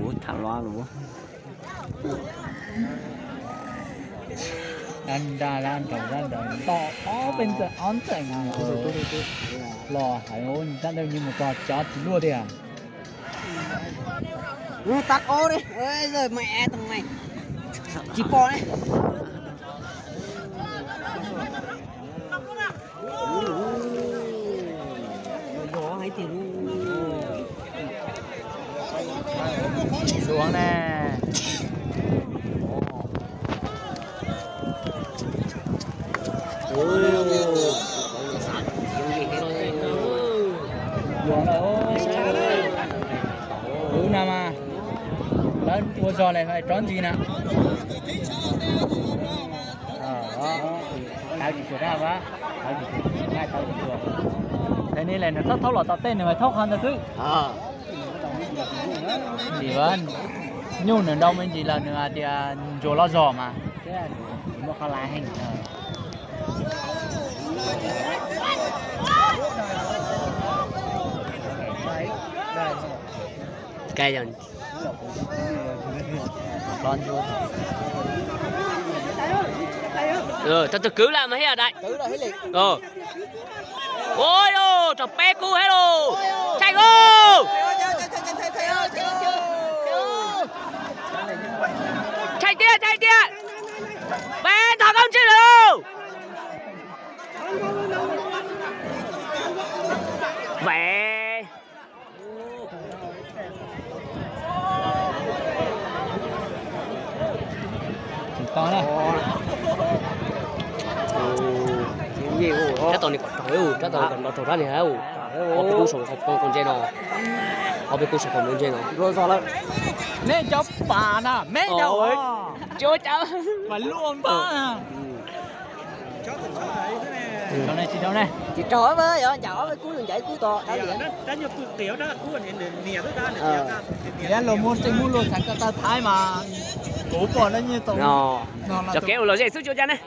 Ua tham los lus. Nra nra nraum nra nraum nto ob peb ntxawm ob ntxawm los hais ua nra ntawd nyias mus txog cov tsis luaj tiag. Tag ob ne, tsis pom ne. Luag ne. Luag na, wb na mas lawv ua zog li hais tsob ntsis na. Tawv tsis tsuag dab, tawv tsis tsuag, tawv tsis tsuag. Tes ni lawm nws txhob thaub los tom tej, nws mas thaub qhov ntawd xwb. Ntsim nyuj nws nrau me ntsis lawm nws hais tias ntsuas loj zog mas. Muaj qhov laj heej. Rau tus kwv lawm mas thiaj daim. Ua rau peb kub thiab lauj. Thaij lauj. Thaij tiag, thaij tiag. Peb thov koob tsib lawm lauj. Peb. Tsis tau na. Tab tom nws kom raug, tab tom nws kom nrov raug rab niag, ob peb kub saum qaum ntse no, ob peb kub saum qaum ntse no. Nej cov pas na, me cov, mas luaj npab na. Tsis raug ne, tsis raug, yog ncaim ob peb kub, ncaim ib kub to. Los muaj tseej muaj luag txhais ko taw Thaib mas kuv pom lawv nyiaj tau. Cov kev ua los ze xwb tsis ua cas ne.